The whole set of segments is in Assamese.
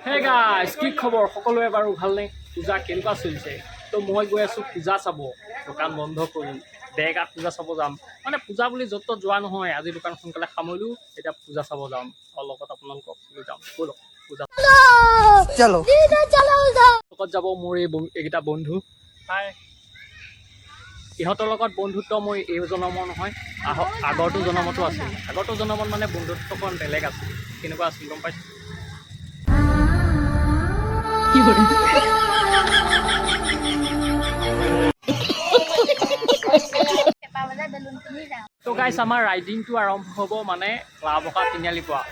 হে গাইজ, কি খবৰ সকলোৰে? বাৰু ভালনে? পূজা কেনেকুৱা চলিছে? তো মই গৈ আছোঁ পূজা চাব। দোকান বন্ধ কৰি দেৰগাঁৱত পূজা চাব যাম। মানে পূজা বুলি য'ত ত'ত যোৱা নহয়। আজি দোকান সোনকালে সামৰিলোঁ, এতিয়া পূজা চাব যাম আৰু লগত আপোনালোকক লৈ যাম। ব'লক পূজা। চলো। লগত যাব মোৰ এই এইকেইটা বন্ধু। হাই। ইহঁতৰ লগত বন্ধুত্ব মোৰ এই জনমৰ নহয়, আগৰটো জনমতো আছিল। আগৰটো জনমত মানে বন্ধুত্ব অকণ বেলেগ আছিল। কেনেকুৱা আছিল গম পাইছে? তো গাইছ, আমাৰ ৰাইডিংটো আৰম্ভ হ'ব মানে লাওবখা তিনিআলিৰ পৰা।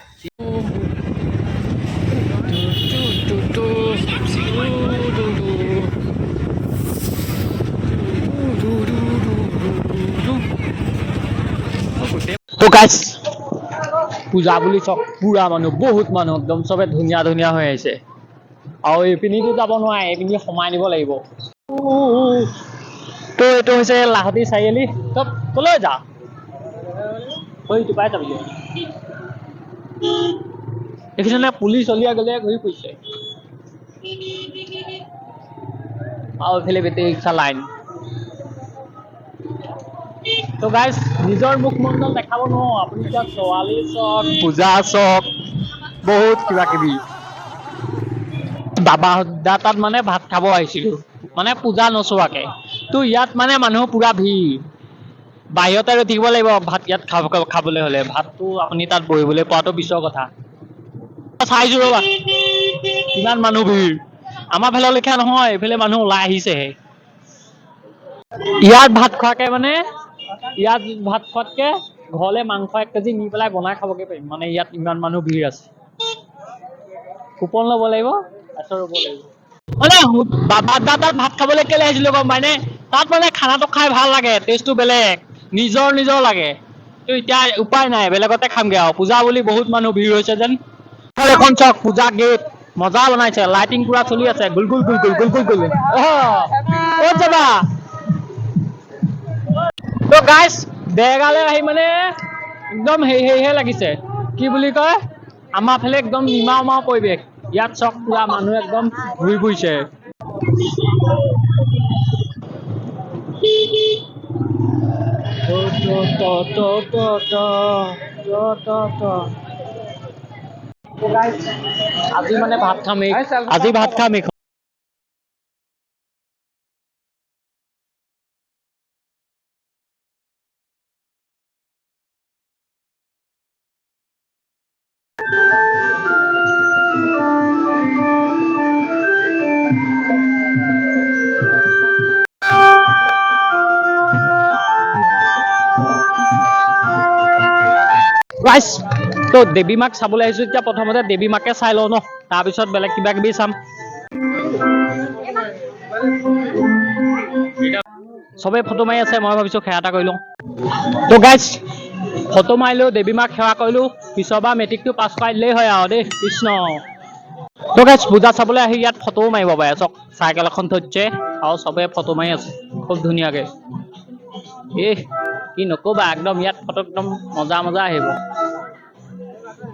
তো গাইছ, পূজা বুলি চাওক, পুৰা মানুহ, বহুত মানুহ, একদম চবে ধুনীয়া ধুনীয়া হৈ আহিছে। আৰু এইপিনিতো যাব নোৱাৰে, এইপিনি সোমাই নিব লাগিব। তো এইটো হৈছে লাহতি চাৰিআলি। তই কলৈ যা? ইটো পাই যাবি। দেখিছেনে, পুলিচ অলিয়া গলিয়া ঘূৰি ফুৰিছে। আৰু এইফালে বেটেৰী ৰিক্সা লাইন। তো গাইজ, নিজৰ মুখমণ্ডল দেখাব নোৱাৰো। আপুনি এতিয়া ছোৱালী চাওক, পূজা চাওক, বহুত কিবা কিবি। বাবা দা তাত মানে ভাত খাব আহিছিলো, মানে পূজা নোচোৱাকে। তো ইয়াত মানে মানুহ পুৰা ভিৰ, বাহিৰতে ৰৈ থাকিব লাগিব ভাত ইয়াত খাবলৈ হ'লে। ভাতটো আপুনি তাত বহিবলৈ পোৱাটো পিছৰ কথা। চাইছো ৰ'বা, কিমান মানুহ ভিৰ। আমাৰ ফালৰ লেখীয়া নহয়, এইফালে মানুহ ওলাই আহিছেহে। ইয়াত ভাত খোৱাকে মানে ইয়াত ভাত খোৱাতকে ঘৰলে মাংস 1 কেজি নি পেলাই বনাই খাবগে পাৰিম। মানে ইয়াত ইমান মানুহ ভিৰ আছে। কুপন ল'ব লাগিব, তাৰপিছত ৰ'ব লাগিব। মানে বাবা দা তাত ভাত খাবলৈ কেলে আহিছিলো গম পাইনে? তাত মানে খানাটো খাই ভাল লাগে, টেষ্টটো বেলেগ, নিজৰ নিজৰ লাগে। তো এতিয়া উপায় নাই, বেলেগতে খামগে আৰু। পূজা বুলি বহুত মানুহ ভিৰ হৈছে যেন। এখন চাওক, পূজা গেট মজা বনাইছে, লাইটিং পুৰা চলি আছে, গুল গুল গুল গুল গুল গুল গুল। ক'ত যাবা? তো গাইছ, দেৰগাঁৱলৈ আহি মানে একদম হেৰি হেৰিহে লাগিছে, কি বুলি কয়, আমাৰ ফালে একদম নিমাও মাও পৰিৱেশ। ইয়াত চব পুৰা মানুহ একদম ঘূৰি ফুৰিছে। ত ত ত ত ত ত। তো গাইছ, আজি মানে ভাত খাম এই, আজি ভাত খাম এইখন। গাইছ, তো দেৱী মাক চাবলৈ আহিছো। এতিয়া প্ৰথমতে দেৱী মাকে চাই লওঁ ন, তাৰপিছত বেলেগ কিবা কিবি চাম। চবে ফটো মাৰি আছে, মই ভাবিছো সেৱা এটা কৰি লওঁ। তো গাইছ, ফটো মাৰিলো, দেৱী মাক সেৱা কৰিলো। পিছৰ বাৰ মেট্ৰিকটো পাছ কৰাই দিলেই হয় আৰু দেই, কৃষ্ণ। তো গাইছ, পূজা চাবলৈ আহি ইয়াত ফটোও মাৰিব পাৰে। চাওক, চাইকেল এখন থৈ দিছে আৰু চবে ফটো মাৰি আছে খুব ধুনীয়াকে। এ কি নকবা, একদম ইয়াত ফটো একদম মজা মজা আহিব।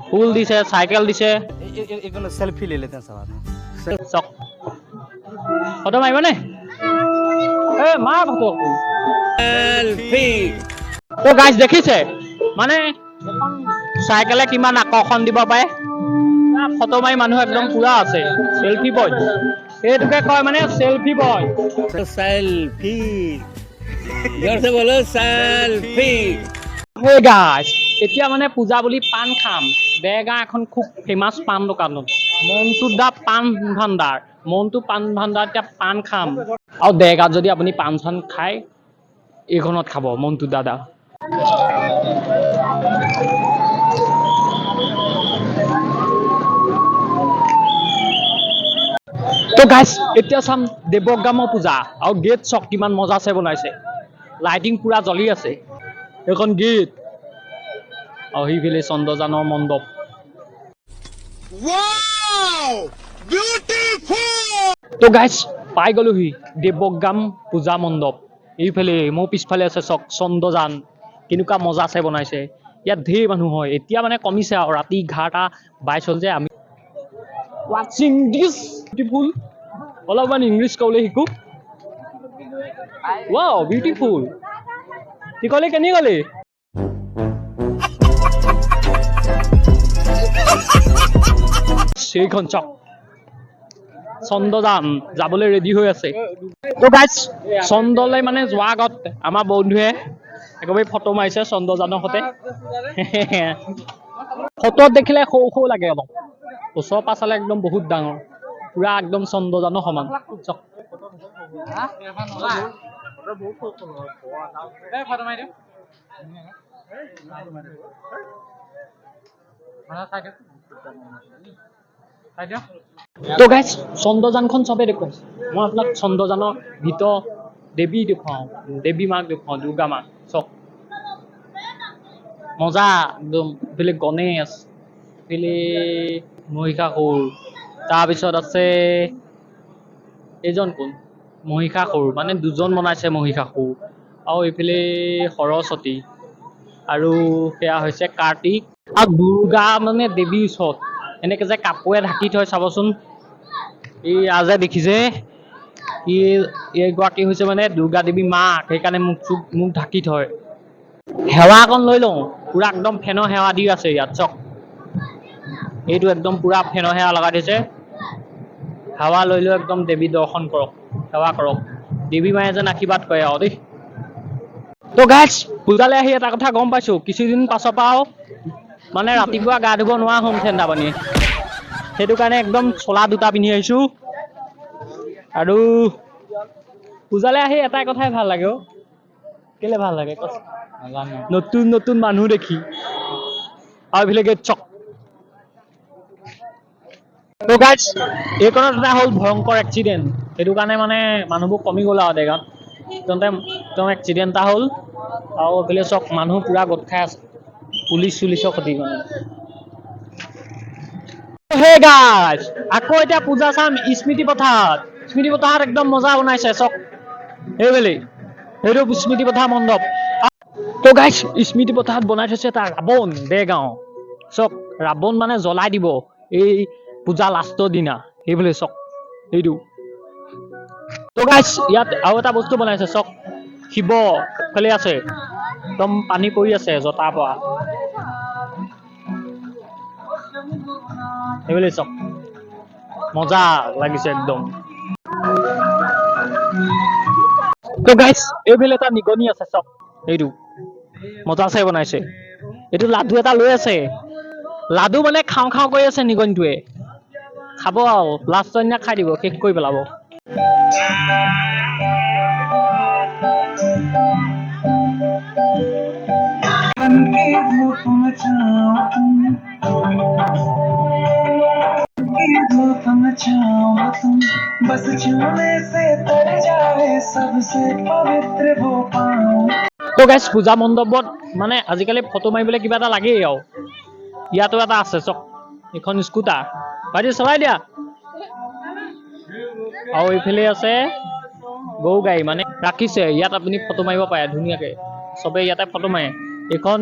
ফুল দিছে, চাইকেল দিছে। एक सेल्फी ले लेते हैं सब आदमी। চাওক, ফটো মাৰিবনে? এ মাৰ ফটো। তো গাইজ, দেখিছে মানে এখন চাইকেলে কিমান আকৰ্ষণ দিব পাৰে। ফটো মাৰি মানুহ একদম পুৰা আছে। চেলফি পইণ্ট এইটোকে কয়, মানে চেলফি পইণ্ট। सेल्फी, जोर से बोलो, सेल्फी। হে গাইজ, এতিয়া মানে পূজা বুলি পাণ খাম। দেৰগাঁও এখন খুব ফেমাছ পাণ দোকানত, মনটো দা পাণ ভাণ্ডাৰ, মনটো পাণ ভাণ্ডাৰ। এতিয়া পাণ খাম। আৰু দেৰগাঁৱত যদি আপুনি পাণ চান খায়, এইখনত খাব, মনটো দাদা। তো গাইজ, এতিয়া চাম দেৱগ্ৰামৰ পূজা। আৰু গেট চাওক, কিমান মজাছে বনাইছে, লাইটিং পুৰা জ্বলি আছে। এইখন গেট আৰু সেইফালে চন্দ্ৰযানৰ মণ্ডপ। তো গাইজ, পাই গ'লোহি দেৱগ্ৰাম পূজা মণ্ডপ। এইফালে মোৰ পিছফালে আছে চাওক চন্দ্ৰযান, কেনেকুৱা মজাছে বনাইছে। ইয়াত ঢেৰ মানুহ হয়। এতিয়া মানে কমিছে আৰু, ৰাতি 11টা 22 হ'ল যে। আমি Watching this beautiful. অলপমান ইংলিছ ক'বলৈ শিকোঁ। Wow, beautiful. কি ক'লি, কেনি গ'লি? সেইখন চাওক, চন্দ্ৰযান যাবলৈ ৰেডি হৈ আছে। তো গাইজ, চন্দ্ৰলৈ মানে যোৱাৰ আগত আমাৰ বন্ধুৱে একেবাৰে ফটো মাৰিছে চন্দ্ৰযানৰ সতে। ফটোত দেখিলে সৰু সৰু লাগে অলপ, ওচৰৰ পৰা চালে একদম বহুত ডাঙৰ, পুৰা একদম চন্দ্ৰযানৰ সমান। চাওক। তো গাইজ, চন্দ্ৰযানখন চবে দেখুৱাইছে, মই আপোনাক চন্দ্ৰযানৰ ভিতৰ দেৱী দেখুৱাওঁ, দেৱী মাক দেখুৱাওঁ, দুৰ্গা মাক। চাওক, মজা একদম। এইফালে গণেশ, এইফালে মহিষাসুৰ, তাৰপিছত আছে এইজন কোন, মহিষাসুৰ, মানে দুজন বনাইছে মহিষাসুৰ। আৰু এইফালে সৰস্বতী, আৰু সেয়া হৈছে কাৰ্তিক। আৰু দুৰ্গা মানে দেৱীৰ ওচৰত এনেকে যে কাপোৰে ঢাকি থয়, চাবচোন, এই যে দেখিছে, এইগৰাকী হৈছে মানে দুৰ্গা দেৱী মাক, সেইকাৰণে মুখ ঢাকি থয়। সেৱা অকণ লৈ লওঁ, পুৰা একদম ফেনৰ সেৱা দি আছে ইয়াত। চাওক, এইটো একদম পুৰা ফেনৰ সেৱা লগাই থৈছে। সেৱা লৈ লৈ একদম দেৱী দৰ্শন কৰক, সেৱা কৰক, দেৱী মায়ে যেন আশীৰ্বাদ কৰে আৰু দেই। তো গাইজ, পূজালৈ আহি এটা কথা গম পাইছোঁ, কিছুদিন পাছৰ পৰাও মানে ৰাতিপুৱা গা ধুব নোৱাৰা হ'ম ঠাণ্ডা পানীয়ে। সেইটো কাৰণে একদম চোলা দুটা পিন্ধি আহিছোঁ। আৰু পূজালৈ আহি এটাই কথাই ভাল লাগে অ'। কেলে ভাল লাগে কচোন? নতুন নতুন মানুহ দেখি। আৰু এইফালে গেট চক। তো গাইজ, এইকণত এটা হ'ল ভয়ংকৰ এক্সিডেণ্ট, সেইটো কাৰণে মানে মানুহবোৰ কমি গ'ল আৰু দেগাঁৱত। তেন্তে একদম এক্সিডেণ্ট এটা হ'ল। আৰু এইফালে চক, মানুহ পুৰা গোট খাই আছে, পুলিচ চুলিচৰ সৈতে মানে। হে গাইজ, আকৌ এতিয়া পূজা চাম স্মৃতি পথাৰত। স্মৃতি পথাৰত একদম মজা বনাইছে, চক, সেইবেলি সেইটো স্মৃতি পথাৰ মণ্ডপ। তো গাইজ, স্মৃতি পথাৰত বনাই থৈছে এটা ৰাৱণ দেৰগাঁও। চক, ৰাৱণ মানে জ্বলাই দিব এই পূজা লাষ্টৰ দিনা, সেইবুলি চক এইটো। তো গাইজ, ইয়াত আৰু এটা বস্তু বনাইছে, চক, শিৱ ফালে আছে, একদম পানী পৰি আছে জটাৰ পৰা, সেইবুলি চক, মজা লাগিছে একদম। তো গাইজ, এইফালে এটা নিগনি আছে, চক, এইটো মজা চাই বনাইছে। এইটো লাডু এটা লৈ আছে, লাডু মানে খাওঁ খাওঁ কৰি আছে নিগনিটোৱে, খাব আৰু লাষ্টৰ দিনা খাই দিব, শেষ কৰি পেলাব। তো গাইজ, পূজা মণ্ডপত মানে আজিকালি ফটো মাৰিবলৈ কিবা এটা লাগেই আৰু ইয়াতো এটা আছে, চক, এইখন স্কুটাৰ, ভাইটি চলাই দিয়া। আৰু এইফালে আছে গৰু গাড়ী, মানে ৰাখিছে ইয়াত, আপুনি ফটো মাৰিব পাৰে ধুনীয়াকে, চবে ইয়াতে ফটো মাৰে। এইখন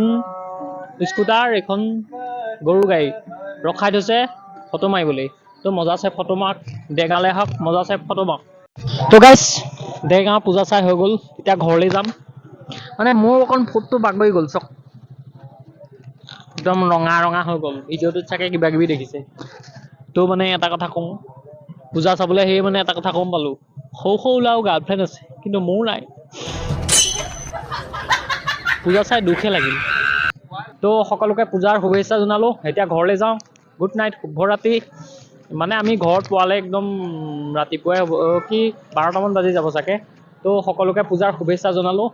স্কুটাৰ, এইখন গৰু গাড়ী ৰখাই থৈছে ফটো মাৰিবলৈ। তো মজা চাই ফটো মাৰক, দেৰগাঁৱলৈ আহক, মজা চাই ফটো মাৰক। তো গাইজ, দেৰগাঁৱৰ পূজা চাই হৈ গ'ল, এতিয়া ঘৰলৈ যাম। মানে মোৰ অকণ ফুটটো বাগৰি গ'ল, চক, একদম ৰঙা ৰঙা হৈ গ'ল। ভিডিঅ'টোত চাগে কিবা কিবি দেখিছে। তো মানে এটা কথা কওঁ, পূজা চাবলৈ সেই মানে এটা কথা গম পালোঁ, সৰু সৰু ল'ৰাও গাৰ্লফ্ৰেণ্ড আছে, কিন্তু মোৰ নাই। পূজা চাই দুখহে লাগিল। তো সকলোকে পূজাৰ শুভেচ্ছা জনালোঁ, এতিয়া ঘৰলৈ যাওঁ। গুড নাইট, শুভৰাত্ৰি। মানে আমি ঘৰত পোৱালে একদম ৰাতিপুৱাই হ'ব, কি 12টামান বাজি যাব চাগে। তো সকলোকে পূজাৰ শুভেচ্ছা জনালোঁ।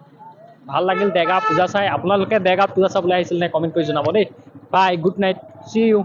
ভাল লাগিল দেৰগাঁও পূজা চাই। আপোনালোকে দেৰগাঁৱত পূজা চাবলৈ আহিছিল নে কমেণ্ট কৰি জনাব দেই। Bye, good night, see you.